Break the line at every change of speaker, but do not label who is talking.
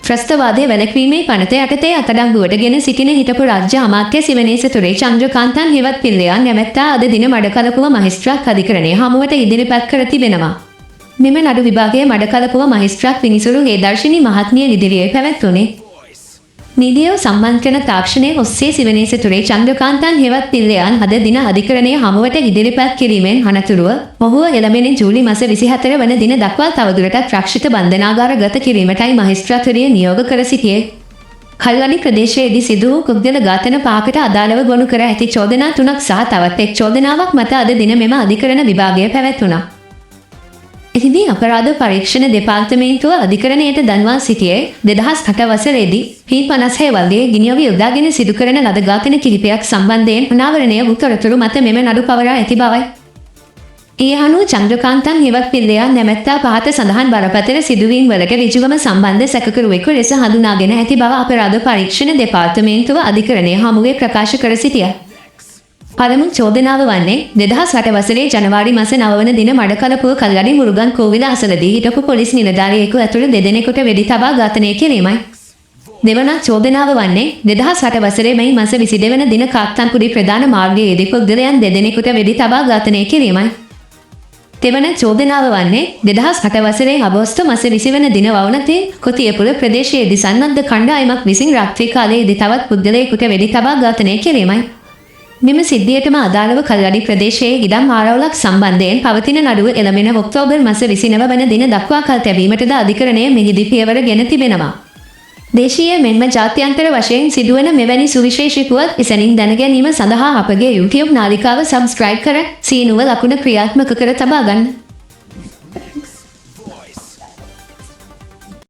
ත්‍රස්තවාදය වැළැක්වීමේ පනත යටතේ අත්අඩංගුවට ගෙන සිටින හිටපු රාජ්‍ය අමාත්‍ය සිවනේසතුරේ චන්ද්‍රකාන්තන් හෙවත් පිල්ලයන් නැමැත්තා අද දින මඩකලපුව මහේස්ත්‍රාත් අධිකරණය හමුවට ඉදිරිපත් කර තිබෙනවා. මෙම නඩු විභාගය මඩකලපුව මහේස්ත්‍රාත් විනිසුරු හේදර්ශිනී මහත්මිය ඉදිරියේ පැවැත්වුණේ. නීතිය සම්මන්ත්‍රණ තාක්ෂණය ඔස්සේ සිවනේසතුරේ චන්ද්‍රකාන්තන් හෙවත් පිල්ලයන් අද දින අධිකරණය හමුවට ඉදිරිපත් කිරීමෙන් අනතුරුව ඔහුව එළඹෙන ජූලි මස 24 වන දින දක්වා තවදුරටත් රක්ෂිත බන්ධනාගාරගත කිරීමටයි මහේස්ත්‍රාත්වරිය නියෝග කර සිටියේ. කල්වලි ප්‍රදේශයේදී සිදු වූ පුද්ගල ඝාතන පහකට අදාළව ගොනු කර ඇති චෝදනා තුනක් සහ තවත් එක් චෝදනාවක් මත අද දින මෙම අධිකරණ විභාගය පැවැත්වුණා. එහිදී අපරාධ පරීක්ෂණ දෙපාර්තමේන්තුව අධිකරණයට දන්වා සිටියේ 2008 වසරේදී P56 වර්ගයේ ගිනිඅවි යොදාගෙන සිදු කරන ලද ඝාතන කිහිපයක් සම්බන්ධයෙන් අනාවරණය වූ තොරතුරු මත මෙම නඩු පවරා ඇති බවයි. ඒ අනුව චන්ද්‍රකාන්තන් හෙවත් පිල්ලයා නැමැත්තා පහත සඳහන් බරපතල සිදුවීම් වලට ඍජුවම සම්බන්ධ සැකකරුවෙකු ලෙස හඳුනාගෙන ඇති බව අපරාධ පරීක්ෂණ දෙපාර්තමේන්තුව අධිකරණය හමුවේ ප්‍රකාශ කර සිටියා. පළමු චෝදනාව වන්නේ 2008 වසරේ ජනවාරි මස 9 වන දින මඩකලපුව කල්ලඩි මුරුගන් කෝවිල අසලදී හිටපු පොලිස් නිලධාරියෙකු ඇතුළු දෙදෙනෙකුට වෙඩි තබා ඝාතනය කිරීමයි. දෙවන චෝදනාව වන්නේ 2008 වසරේ මැයි මස 22 වන දින කාත්තන්කුඩි ප්‍රධාන මාර්ගයේදී පුද්ගලයන් දෙදෙනෙකුට වෙඩි තබා ඝාතනය කිරීමයි. තෙවන චෝදනාව වන්නේ 2008 වසරේ අගෝස්තු මස 20 වන දින වවුනතේ කොතියපුර ප්‍රදේශයේදී සන්නද්ධ කණ්ඩායමක් විසින් රාත්‍රී කාලයේදී තවත් පුද්ගලයෙකුට වෙඩි තබා ඝාතනය කිරීමයි. මෙම සිද්ධියටම අදාළව කල්ලඩි ප්‍රදේශයේ ඉඩම් ආරවුලක් සම්බන්ධයෙන් පවතින නඩුව එළඹෙන ඔක්තෝබර් මස 29 වන දින දක්වා කල් තැබීමටද අධිකරණය මෙහිදී පියවර ගෙන තිබෙනවා. දේශීය මෙන්ම ජාත්‍යන්තර වශයෙන් සිදුවන මෙවැනි සුවිශේෂී පුවත් එසැනින් දැන ගැනීම සඳහා අපගේ YouTube නාලිකාව සබ්ස්ක්‍රයිබ් කර සීනුව ලකුණ ක්‍රියාත්මක කර තබා ගන්න.